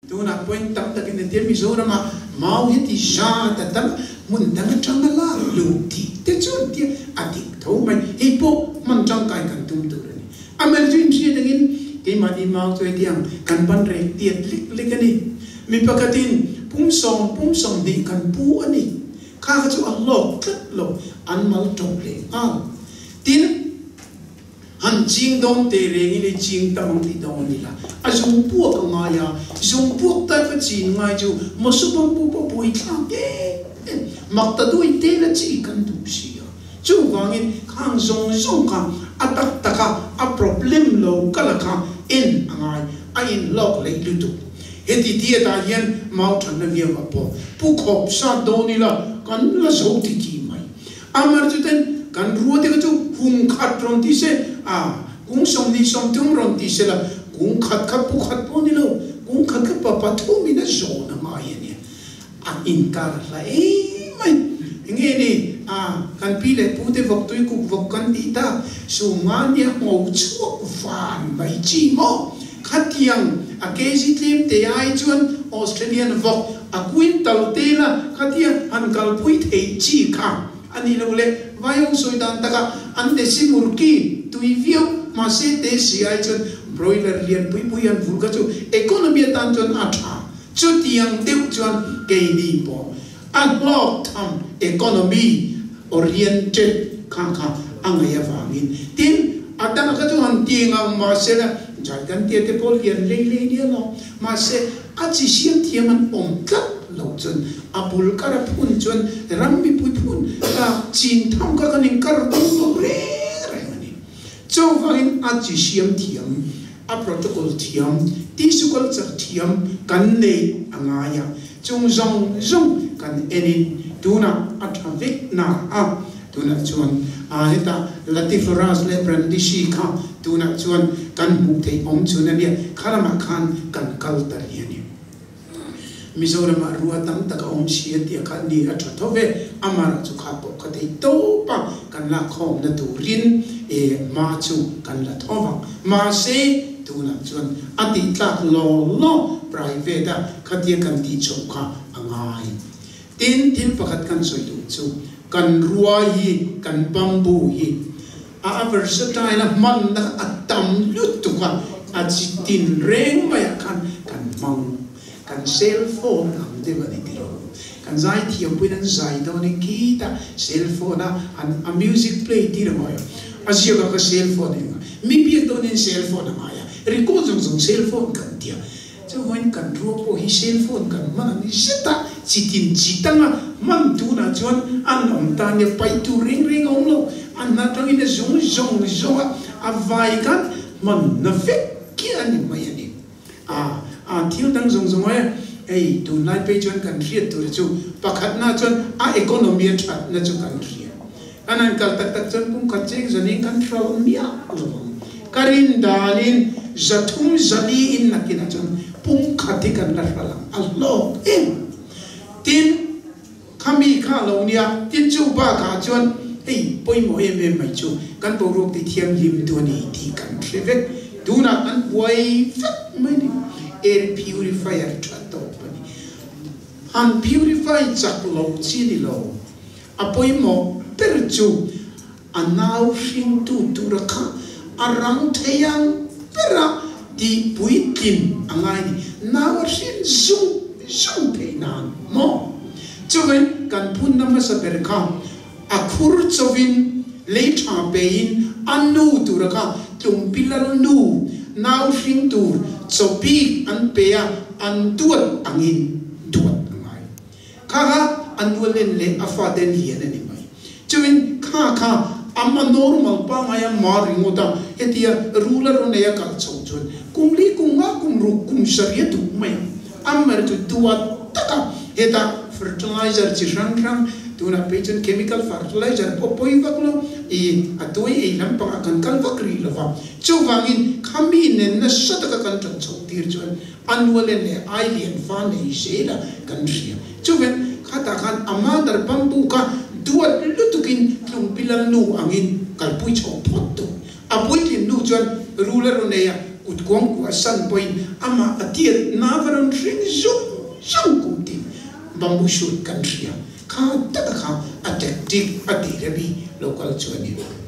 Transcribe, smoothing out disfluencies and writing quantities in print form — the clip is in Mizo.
Tunah point tam takin entir Mizoramah mau hi ti zat a tam hmun dang atanga lak luh tih te chu an tia a dik tho mai. Hei pawh hman tangkai kan tum tur a ni. Amel chu inhriat angin keimahni mau chu heti ang kan ban rek tiat lek lek a ni. Mi pakhatin pum sawm pum 20 kan pu a ni. Kha kha chu a hlawk tlat lo an mal tawp leh nghal. Tin. Han ching dawn te reng in i ching tam ang tih dawn ila, a zung puak a ngai a, zung puak type a chin ngai chu mosu bamboo pawh buai thlak em em, mak ta duai te la chi kan duh si a, chuvangin khang zawng zawng kha a tak tak a a problem lo kal a kha en a ngai, a inhlawk hleih lutuk. Heti ti atah hian mau thanna viau ah pawh pu khawp sat dawn ila kan la zo ti ti mai. Amar chu ten kan rua te kha chu hung khat rawn ti se, a kung 20 30 rawn ti se la, kung khat kha pu khat pawh ni lo, kung khat kha pa pathum in a zawn a ngai a nia. A inkar hla em mai. Enge ni, a kan pi leh pu te vawk tui kuk vawk kan tih tak, sum nga nia ngo chhuak van mai chi maw? Khatiang a kg tlem te ai chuan Australian vawk a quintal te la khatia han kalpui theih chi kha a nih loh leh vai ho sawi dan taka an desi murki tui viau mahse te si ai chuan broiler lian pui pui han vur kha chu economy atan chuan a tha. Chutiang deuh chuan keini pawh a hlawk tham economy oriented kha kha a ngaih avangin tin a dangah kha chu han ti ngang mahse la gigantea te pawh lian lei lei nia lo mahse a chi siam thiam an awm tlat lo chuan a bul kar a phun chuan ram mipui phun a chin tham kha kan inkar dawn lo reng reng a ni. Chuvangin a chi siam thiam, a protocol thiam, tissue culture thiam kan neih a ngai a, chung zawng zawng kan enin tunah a tha vek na a, tunah chuan a hetah Latiforas leh Brandisi kha tunah chuan kan hmuh theih awm chhun a nia, kha lamah khan kan kal ta rih a ni. Mizoramah rua tam tak a awm si a tih a kha ni a tha tho ve, amara chu kha pawh kha thei tawp a, kan lakkhawmna turin e hma chu kan la tho vang. Mahse, tunah chuan a tih tlak law law private a khatia kan tih chhoh kha a ngai. Tin, thil pakhat kan sawi duh chu kan rua hi, kan bamboo hi a versatile a, hmanna kha a tam lutuk a, a chi tin reng maiah khan kan hmang. Kan cell phone ang deuh a ni tilo. Kan zai thiam pawhin an zai dawn e khita cell phone a an a music play tir a ngawi a, a ziak a ka cell phone eng a, mi biak dawnin cell phone a ngai a, record zawng zawng cell phone kan tia. Chuvain kan ruak pawh hi cell phone kan hman ang zet a, chi tin chi tang a hman tunah chuan an awm ta nia, paih tur reng reng a awm lo, an hna tangin a zung zawng zawng a, a vai khan hman na vek khi a ni mai a ni. A, a thil dang zawng zawng e, hei tunlai phei chuan kan hriat tur chu pakhatna chuan a economy a thatna chu kan hria. Kan han kal tak tak chuan kum khat cheng zanin kan hralh miah lo ang. Ka rin danin 300 400 in nakinah chuan pum khat hi kan la hralh ang, a hlawk em. Tin, khami kha a lo nia, tin chu bakah chuan hei pawimawh em em mai chu kan boruak ti thianghlim tu a ni tih kan hre vek. Tunah kan buai vek mai a ni. Air purifier tha tawp a ni. Han purify chak lo chi a ni lo. A pawimawh ber chu a nau hringtu tura kha a rang thei ang bera tih puitlin a ngai ni. Nau a hrin zung zung theih nan maw? Chuvin kan phunna hmasa ber kha a khur chovin lei tha pein a nu tura kha tlumpi lal nu nau hring tur chaw bik an pe a, an duat angin duat a ngai. Kha kha a nualen leh a faten lian a ni mai. Chuin kha kha ama normal pangngai a ma ringawt a, hetia rul a rawn ei a kal chho chuan kum li kum nga kum ruk kum sarih a duh mai ang. Ammer chu duat tak a, hetah fertilizer chi hrang hrang tunah phei chuan chemical fertilizer pawh pawi vak lo, i a tuai ei lampangah kan kal vak rih lo va. Chuvangin khami nen nasa taka kan tan chhoh tir chuan A nuale leh ai lian fa nei zel a kan hria. Chuven, khatah khan a mother bamboo kha duat lutukin tlungpi lal nu angin kalpui chho phawt tu. A puitlin nu chuan rul a rawn ei a, kut kuangkuah san pawhin amah a tiat na va rawn hring zawng kum tin bamboo shoot kan hria kha taka kha a tactic a ti remi local chu ani.